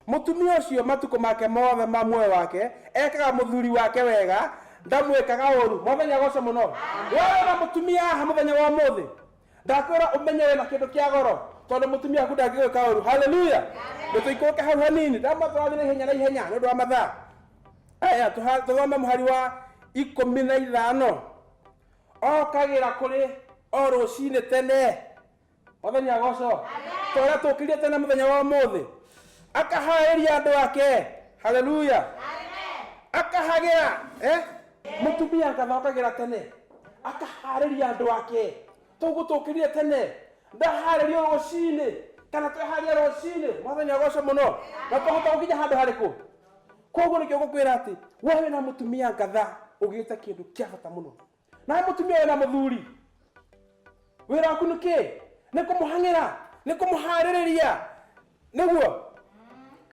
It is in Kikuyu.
Mũtumia ũcio matukũ make mothe ma muoyo wake ekaga mũthuri wake wega, ndamwĩkaga ũru. Mwathani agocwo mũno. We wĩna mũtumia haha mũthenya wa ũmũthĩ, ndakwĩra ũmenye wĩna kĩndũ kĩa goro tondũ mũtumia waku ndangĩgwĩka ũru. Haleluya! Nĩtũikũrũke hau hanini, ndamwa tũrathiĩ na ihenya na ihenya nĩ ũndũ wa mathaa. Aya, tũthome mũhari wa 15. Okagĩra kũrĩ o rũcinĩ tene. Mwathani agocwo. Ta ũrĩa tũkĩrire tene mũthenya wa ũmũthĩ. Akaharĩria andũ ake. Haleluya. Akahagĩra. Eh? Mũtumia ngathokagĩra tene. Akaharĩria andũ ake. Toguo tũkĩrire tene. Ndaharĩrio rũcinĩ. Kana tweharĩria rũcinĩ. Mwathani agocwo mũno. Na twahota gũkinya handũ harĩkũ? Koguo nĩkĩo ngũkwĩra atĩ we wĩna mũtumia ngatha ũgĩte kĩndũ kĩa bata mũno. Nawe mũtumia wĩna mũthuri wĩra waku nĩ kĩ? Nĩ kũmũhang'ĩra, nĩ kũmũharĩrĩria nĩguo.